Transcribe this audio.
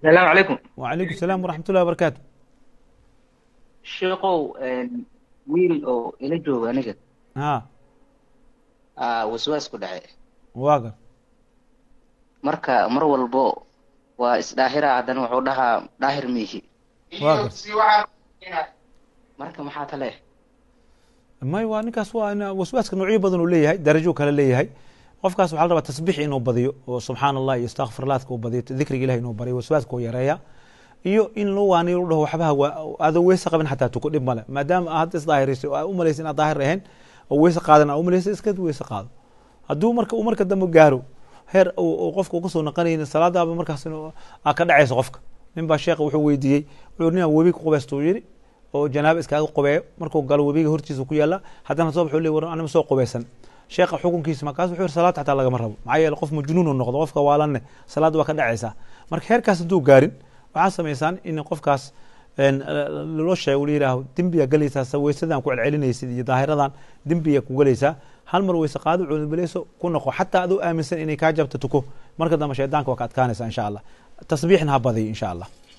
Asalaamu calaykum. Wacalaykum salaam waraxmat ullahi wabarakaatu. Sheekow, wiil oo ila jooga aniga waswaas ku dhacay. Waa gar. Marka mar walbo waa isdhaahira, haddana wuxuu dhahaa dhaahir miihi. Waa gar. Marka maxaa tale? May, waa ninkaas waa in waswaaska noocyo badan uu leeyahay, darajo kale leeyahay. Qofkaas waxaa la rabaa tasbiix inuu badiyo oo subxaan Allah iyo istakfirlaadka uu badiyo, dikriga Ilahi inuu bariyo, waswaaska uu yareeya, iyo in loo waaniyo, lu dhaho waxbaha adoo weyse qabin xataa tuko, dhib male, maadaama aad hadda isdaahirisay oo aad umalaysa inaad daahir ahayn oo weyse qaadan aad umalaysa, iska weyse qaado. Hadduu marka uu marka dambe gaaro heer uu qofka uu kasoo naqanaynin salaadaaba, markaas inuu aa ka dhacayso qofka. Nin baa sheekha wuxuu weydiiyey, wuxuu nin webi ku qubaysto uu yidhi oo janaaba iskaaga qubeeyo, markuu galo webiga hortiisa ku yaala, haddana soo wuxuu leeyahy war anima soo qubaysan, sheekha xukunkiisa markaas wuxuu yiri salaad xataa lagama rabo, maxaa yeele qof majnuun uu noqdo, qofka waalanne salaad waa ka dhacaysaa. Marka heerkaas hadduu gaarin, waxaa samaysaan in qofkaas loo sheego, la yidhaaho dembiyaa galaysaa, weysadan ku celcelinaysid iyo daahiradan dembiyaa ku galaysaa, hal mar weyse qaado, cuudubileyso, ku noqo, xataa adoo aaminsan inay kaa jabto tuko, marka dambe shaydaanka waa ka adkaanaysa insha Allah. Tasbiixna ha badiyo insha Allah.